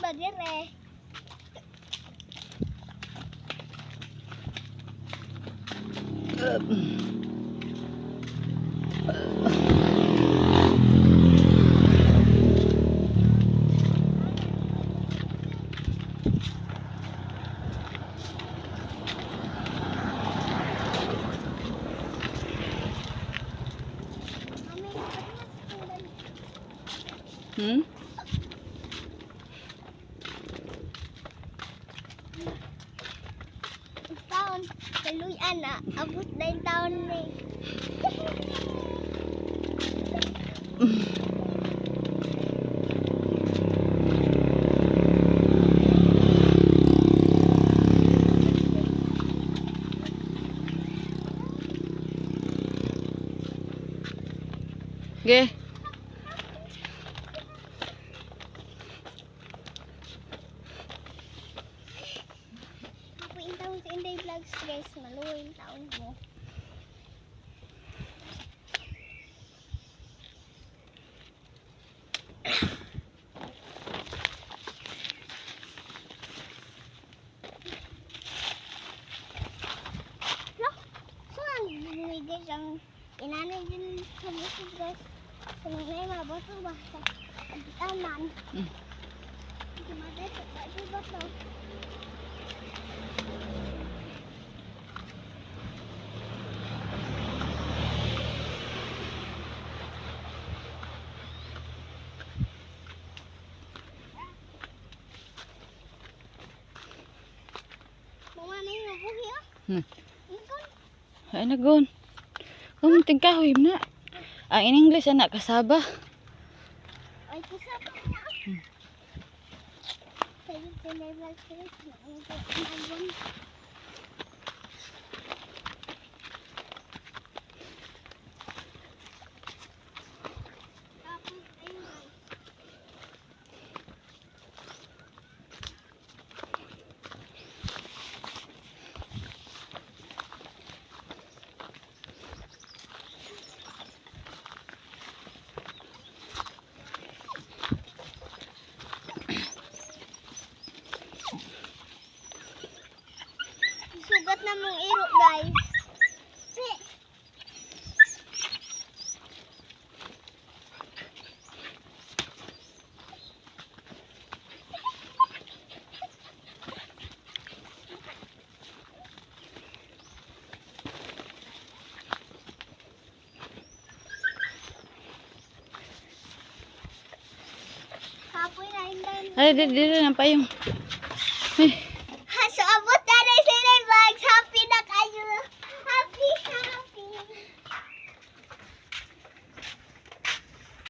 Ba dire? Mami, Taon, kaluyan na, abot na yung taon ni. Ge. Ako yung taon sa Inday Vlogs, guys, maluwi yung taon mo. No? So, ang guys, ang inanay din sa busog, guys. Sa mga mabato ba sa tanan. Sumatay sa bato. Mga na yung buhi, ah. Ikaw, Ay nagon. Kamunting kahoy na. Ang in English anak kasaba. Ay, kasama na. Sabi ko na yung vlog, guys. Tapos, ayun, guys. Sugat na mong iro, guys. Si. Kapoy na hindi. Ay, di di na payong. Ay.